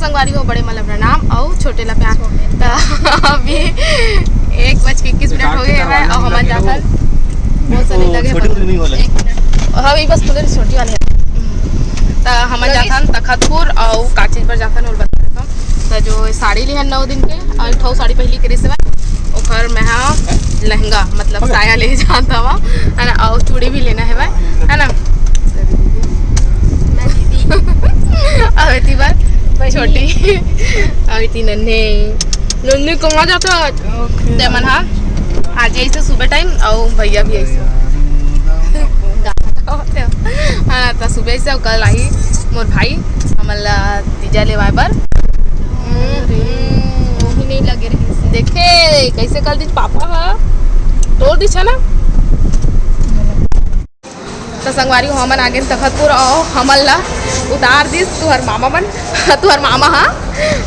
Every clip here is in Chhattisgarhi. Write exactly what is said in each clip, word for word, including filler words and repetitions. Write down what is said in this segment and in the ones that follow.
संगवारी हो, बड़े मन ला प्रणाम अउ छोटे ला प्यार। त अभी एक बज के इक्कीस मिनट हो गए हवय अउ हमन जाथन। बहुत सही लगे छोटे हवय। नहीं होला। एक मिनट। हाँ, ये बस खुले छोटी वाले हैं। त हमन जाथन तखतपुर अउ का चीज बर जाथन, ओला बता देथन। त जो साड़ी लिहन नौ दिन के, अउ एक ठो साड़ी पहिली के रिश्ते में, ओखर मैं हा लहंगा, मतलब साया ले जात हवा, है ना, अउ चूड़ी भी लेना है भाई, है ना। मैं दीदी। अउ एती बर छोटी, अउ एती नन्हे, नन्हे कहाँ जाता आज? ते मन हा आज ऐसे सुबह टाइम, अउ भैया भी ऐसे। हाँ, त सुबह से कल आही मोर भाई, हमन ला तीजा लेवाय बर। हम्म, वही नहीं लगे रही से। देखे, कैसे कल दिन पापा हा तोड़ दिस ना। त संगवारी हो, हमन आगेन तखतपुर, अउ हमन ला उतार दिस तुहर मामा मन, तुहर मामा हा।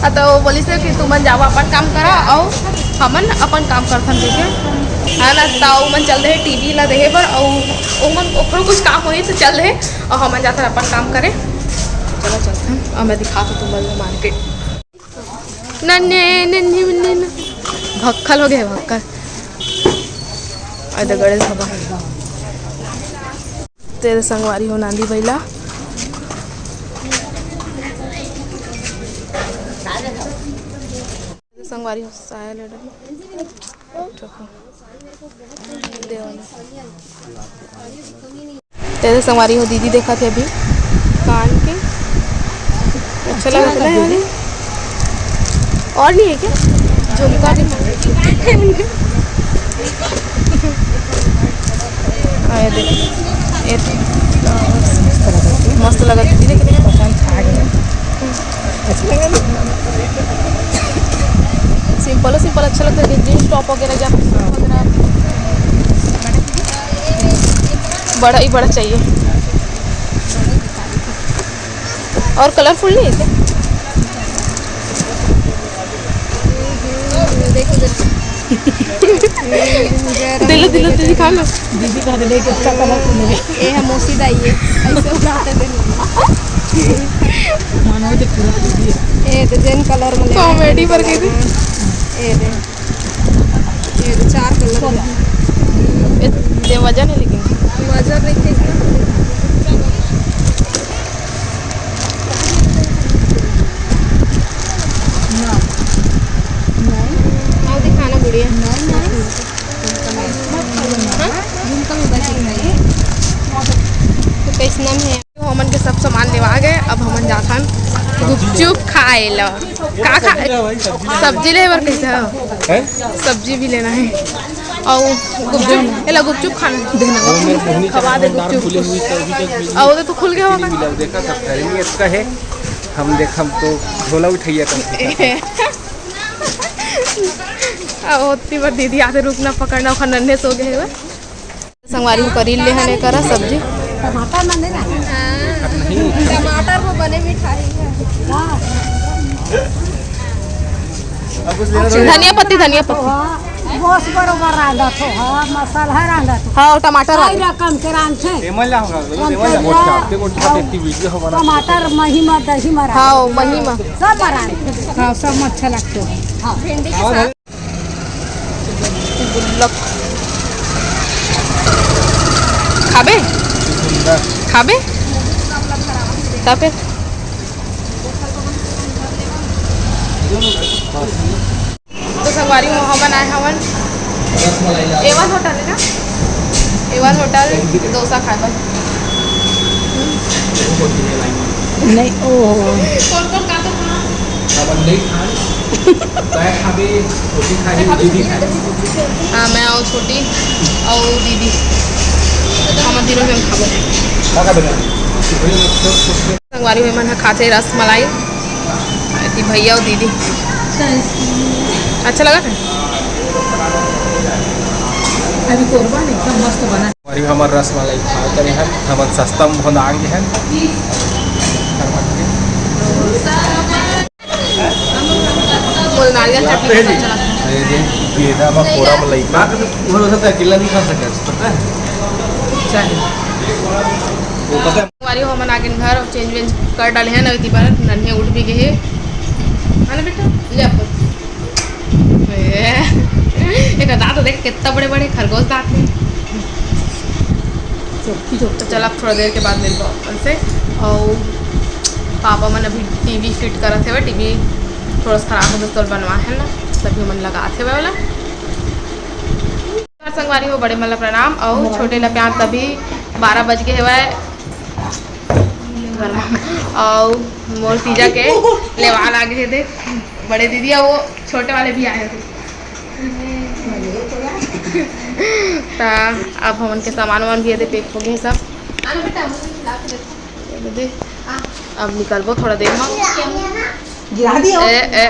हाँ, त वो बोलिस हे कि तुमन जावा अपन काम करा, अउ हमन अपन काम करथन, ठीक है, है ना। त उमन चल दे टीवी ला देहे बर, अउ उमन ओकरो कुछ काम होही त चल दे, अउ हमन जाथन अपन काम करे। चलो चलथन, अउ मैं दिखाथंव तुमन ला मार्केट। नन्हे, नन्हे, नन्हे, नन्हे। भक्खल हो गए, भक्खल। अरे गणेश बाबा। तेरे संगवारी हो नांदी बइला। तेरे संगवारी हो साया ले डरो। तेरे संगवारी हो दीदी देखत हे अभी कान के। अच्छा लगा था यार। और नहीं है क्या? झुमका नहीं। आया देख। ये मस्त लगा दीदी, लेकिन पसंद आ गया। अच्छा लगा ना? सिंपल, सिंपल अच्छा लगता है, जींस टॉप वगैरह या बड़ा ही बड़ा चाहिए। और कलरफुल नहीं है क्या? देखो, देखो। दिलो, दिलो, दीदी खा लो। दीदी का ले के अच्छा कलरफुल है। ये है मौसी दाई, ये ऐसे उड़ाते थे। मानो तो पूरा दीदी है। ये तो जेन कलर में ले। कॉमेडी पर गई थी। ये दे। ये तो चार कलर है। ये, ये वजन है लेकिन। वजन नहीं थे इसमें। ना। नहीं। आओ दिखाना गुड़िया। नहीं, नहीं। हाँ? तो कैसना में है? हमन के सब सामान लेवा गए, अब हमन जाथन गुपचुप खाए ला। का खा, सब्जी ले बर कैसे हो? हैं? सब्जी भी लेना है। और गुपचुप, एला गुपचुप खाना। खवा दे गुपचुप। और वो तो खुल गया होगा। मिला, देखा सब करेंगे, इसका है। हम देख, हम तो झोला उठाइए कर। अब होती बार दीदी आते रुकना पकड़ना, ओखर नन्हे सो गए हुए। संगवारी हो करील ले हने करा सब्जी। टमाटर ना लेना। हाँ, टमाटर वो बने मिठाई है। धनिया पत्ती, धनिया पत्ती। हाँ, गोस बरोबर रांधत हो, हाँ, मसाला रांधत हो। हाँ, टमाटर कई वाली। रकम के रांधथे। एमन ला होगा, एमन ला। मोटा, ते मोटा, हाँ, ते वीडियो हो बना। टमाटर मही मा, दही मा रांधथे। हाँ, मही मा। सब मा रांधथे। हाँ, सब मा अच्छा लगथे। हाँ। भिंडी के साग। गुल्लक खाबे? खाबे? ता फिर? तो संगवारी हो, हमन आए हवन एवन होटल है ना, एवन होटल डोसा खाए बर। नहीं, ओ। कौन कौन का तो खा? मैं खाबे, छोटी खाई, दीदी खाई। हाँ, मैं और छोटी और दीदी, हम तीनों जन खाबो। का का बना? संगवारी हो, मन ह खाथे रसमलाई। एती भैया और दीदी। अच्छा लगा था? अभी कोरबा ने एकदम मस्त बना। अरे हमर रसमलाई खा करे हन, हमन सस्ता में भोंदा आगे हन। बोल, नारियल चटनी के साथ चला। अरे दे, ये ना बा कोरा में लइका। बात तो वो हो सकता है, अकेला नहीं खा सकता, पता है? चाहे। वो पता है। हमारी हमन आगे घर और चेंज वेंज कर डाले हैं ना, इतनी बार नन्हे उठ भी गए हैं। है ना बेटा? ले आप। ए, एक दांत तो देख, कितना बड़े बड़े खरगोश दांत है। तो चल, अब थोड़ा देर के बाद मिलबो अपन से। और पापा मन अभी टीवी फिट करत हेवय, टीवी थोड़ा सा खराब हो गया, तो बनवा है ना, तभी मन लगात हेवय वाला। संगवारी हो, बड़े मन ला प्रणाम और छोटे ला प्यार। तभी बारह बज गए हेवय और मोर तीजा के लेवाल आ गए थे बड़े दीदी, और वो छोटे वाले भी आए थे। ता अब हमन के सामान वामान भी एदे पैक हो गए सब। एदे, अब निकलबो थोड़ा देर में। गिरा दियो। ए, ए,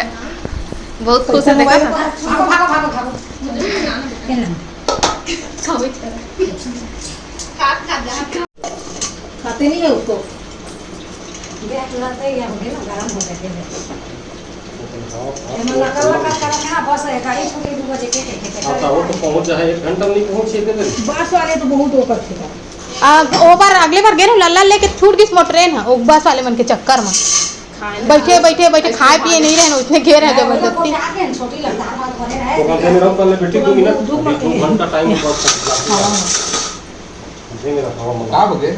बहुत खुश है, देखा था। भागो, भागो, भागो, भागो। खाते नहीं है उसको। गैस ना से ये हो गया ना, गरम हो जाते हैं। ये मन लगा, लगा, लगा, लगा, बस है, गाड़ी छूटे दो बजे के, के, के, के। हाँ, तो वो तो पहुँच जाए, एक घंटा में नहीं पहुँच, ये तो। बस वाले तो बहुत वो करते हैं। आ, ओ बार, अगले बार गेल लल्ला लेके छूट गिस मोर ट्रेन ह, ओ बस वाले मन के चक्कर में। बैठे, बैठे, बैठे, खाए पिए नहीं रहन, उसने घेर है जबरदस्ती। वो कम से कम रहो, पहले बैठी दो मिनट, दो घंटा टाइम। हाँ। का हो गया?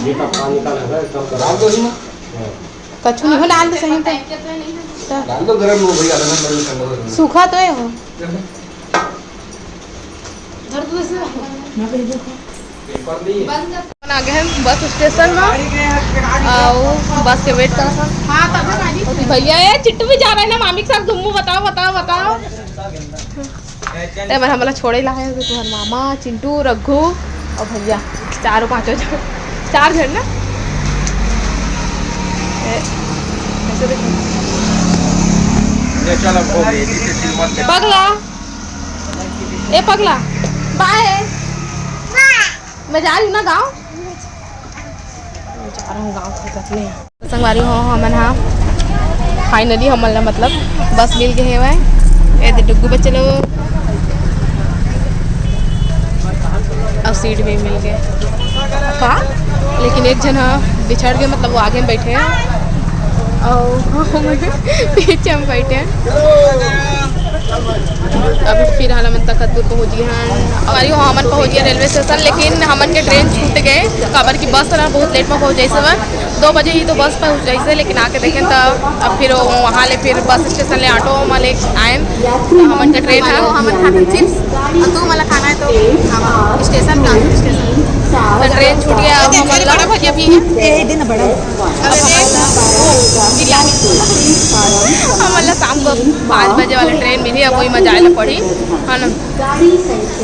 ये का पानी का लगा, एकदम डाल दो ही ना। हाँ। कछु नहीं हो, डाल दे सही तो। डाल दो गरम, वो भैया, आधा घंटा में ठंडा हो जाएगा। सूखा तो है वो। चल। आ गए हैं बस स्टेशन में, और बस के वेट कर। भैया, ये चिट्टू भी जा रहा है ना मामी के साथ घूमू, बताओ, बताओ, बताओ। ए, मन हमला छोड़े ला है, तो तुम्हार मामा, चिंटू, रघु और भैया, चारों पांचों जन, चार जन ना। ए, ऐसे देखो। ले चल, अब हो गई, इसे चिल मत कर। पगला, ए पगला, बाय। मैं जा रही हूँ ना गाँव। जा रहा हूँ गाँव, फुर्सत में। संगवारी हो, हमन हा finally हमन ला मतलब बस मिल गए हेवय। ए दे डुग्गू बच्चे लोग, अब सीट भी मिल गए। हाँ, लेकिन एक जन हा बिछड़ गए, मतलब वो आगे में बैठे हैं और हम पीछे में बैठे हैं। अभी फिलहाल हमन तखतपुर पहुंच गए हैं। और यो हमन पहुंच गए रेलवे स्टेशन, लेकिन हमन के ट्रेन छूट गए, काबर कि बस ना बहुत लेट में पहुंच जाइस हवय। दो बजे ही तो बस पहुंच जाइस हे, लेकिन आके देखें तो अब फिर वहाँ ले फिर बस स्टेशन ले ऑटो में ले आए। तो हमन के ट्रेन है, हमन खाते चिप्स और तू मला खाना है तो खावा। स्टेशन का स्टेशन तो ट्रेन छूट गया। अब हमन ला बड़ा भजिया भी है। ए दिन बड़ा। अरे, बिरयानी। हमन ला शाम को पाँच बजे वाला ट्रेन मिली, अब वही में जाए ला पड़ी, है ना?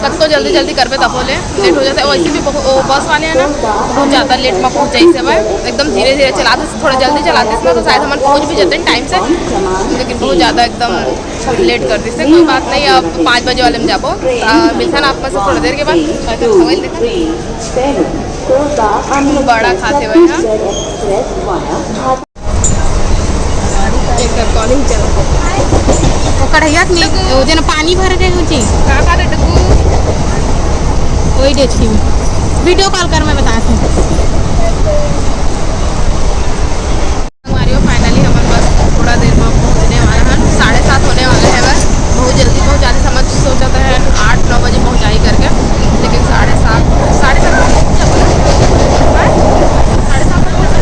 कतको जल्दी जल्दी करबे तभो ले लेट हो जाता है। वैसे भी बहु-, वो बस वाले हैं ना, बहुत ज़्यादा लेट में पहुँच जाइस हे भाई, एकदम धीरे धीरे चलाते, थोड़ा जल्दी चलाते ना तो शायद हमन पहुँच भी जाते टाइम से, लेकिन बहुत ज़्यादा एकदम लेट कर दिस हे। कोई बात नहीं, अब पाँच बजे वाले में जाबो। आ, मिलथन आप में से थोड़ा देर के बाद। बड़ा खाते हुए, हाँ। एकर कॉलिंग चल। वो कढ़ैया के नीचे, वो जेन पानी भर गए हो जी। का, का रे डुगू? वही डेचकी में। वीडियो कॉल कर, मैं बताती हूँ। हमारी वो finally हमर बस थोड़ा देर में पहुँचने वाला है, साढ़े सात होने वाला है बस। बहुत जल्दी पहुँचाते, समझ सोचा था है आठ नौ बजे पहुँचाई करके, लेकिन साढ़े सात, साढ़े सात बजे पहुँचा बोला। हाँ? साढ़े सात बजे पहुँचा।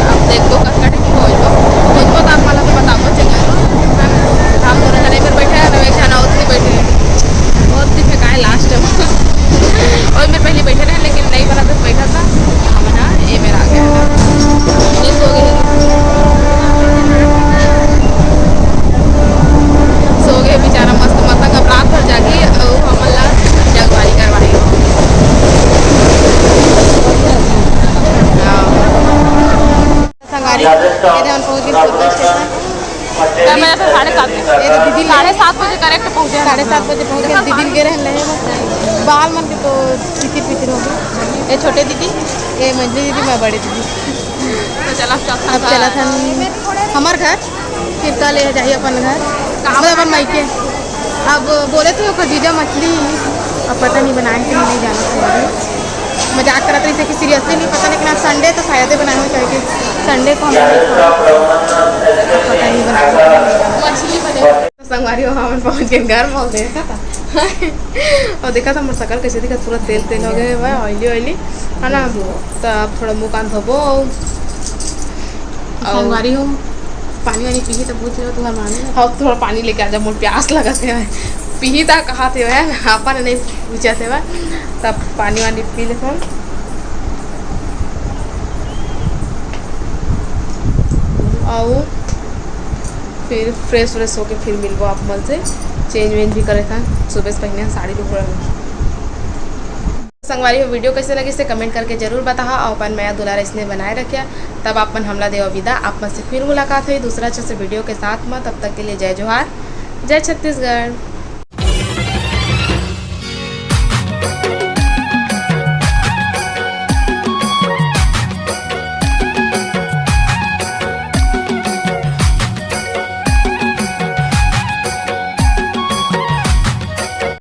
अब देख लो कब कटे की पहुँचबो, पहुँचबो तो आप मला तो बताबो, चेक करो। हम दोनों जने इधर बैठे हैं, एक जना उधर बैठे हैं। बहुत ही फेंकाए लास्ट में। और मैं पहले बैठे रहे, लेकिन नहीं बना तो बैठा था। हम ना, ये मेरा आ गया। ये सो गए। सो गए बेचारा मस्त, मतलब अब रात भर जागी, और हमन ला जगवारी करवाई। हाँ। संगवारी, ये हमन पहुंच गए रेलवे स्टेशन। तब मेरा तो साढ़े सात बजे। ये तो दीदी साढ़े सात बजे करेक्ट पहुंचे। साढ़े सात बजे पहुंच गए, दीदी के रहन रहे। बाल मन के तो चितिर पितिर हो गए। ये छोटे दीदी, ये मंजली दीदी, मैं बड़े दीदी। तो चला, अब चला था हमर घर। फिर कल ये जाही अपन घर, मतलब अपन मायके। अब बोले थे ओकर जीजा मछली, अब पता नहीं बनाए कि नहीं, जाना चाहिए। मजाक करत रहिस हे कि seriously नहीं पता, लेकिन आज Sunday तो शायद बनाए हो, क्योंकि Sunday को हम नहीं खाए। पता नहीं बनाए हो कि नहीं बनाए। मछली बने। तो संगवारी हो, हमन पहुंच गए घर, मोर देखा था। और देखा था मोर शकल कैसे दिखा, पूरा तेल तेल हो गए हुआ, oily oily, है ना। तो अब थोड़ा मुंह कान धोबो। और संगवारी हो, पानी वानी पीही तो पूछ लो, तुम्हार मामी। हाँ, थोड़ा पानी लेके आ जा, मोर प्यास लगत हे। पीही ता कहा थे वह, आपा ने नहीं पूछा थे वह। तब पानी वानी पी लेथन। आओ, फिर fresh व्रेश होके फिर मिलबो आप मन से। Change वेंज भी करे था, सुबह से पहने साड़ी भी पूरा। संगवारी हो, video कैसे लगिस हे comment करके जरूर बताहा और अपन मया दुलार ऐसने बनाए रखिया। तब आप मन हमला देवा विदा, आप मन से फिर मुलाकात होही दूसरा अच्छा से video के साथ में। तब तक के लिए जय जोहार, जय छत्तीसगढ़।